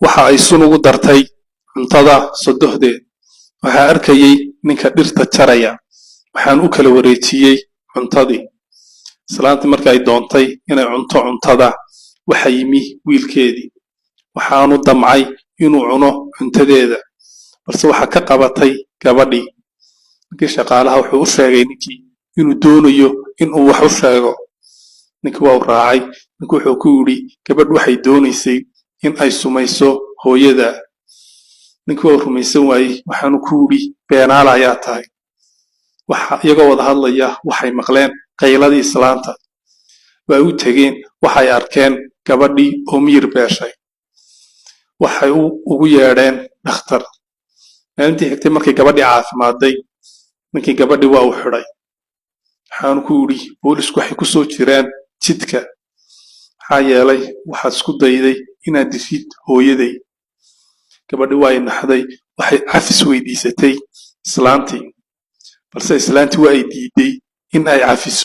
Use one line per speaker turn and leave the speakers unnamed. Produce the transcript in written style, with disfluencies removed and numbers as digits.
Waxa ay sun ugu dartay cuntada sodohdeed. Waxaa arkayey ninka dhirta jaraya, waxaan u kala wareejiyey cuntadii. Islaantii marka ay doontay inay cunto cuntada, waxa yimi wiilkeedii, waxaanu damcay inuu cuno cuntadeeda, balse waxa ka qabatay gabadhii. Ninkii shaqaalaha wuxuu u sheegay ninkii inuu doonayo inuu wax u sheego. Ninkii waa u raacay. Ninku wuxuu ku yidhi, "Gabadh waxay doonaysay in ay sumayso hooyada." Ninkii waa u rumaysan waayey, waxaanu ku yidhi, "Beenaala ayaa tahay." Waxa iyagoo wada hadlaya waxay maqleen qayladii islaanta. Waa u tegeen, waxay arkeen gabadhii oo miyir beeshay. Waxay ugu yeedheen dhakhtar. Maalintii xigtay markay gabadhii caafimaadday, ninkii gabadhii waa uu xidhay, waxaanu ku yidhi, "Boolisku waxay ku soo jiraan jidka, maxaa yeelay waxaad isku dayday inaad dishid hooyaday." Gabadhii waa ay naxday, waxay cafis weydiisatay islaantii, balse islaantii waa ay diiday in ay cafiso.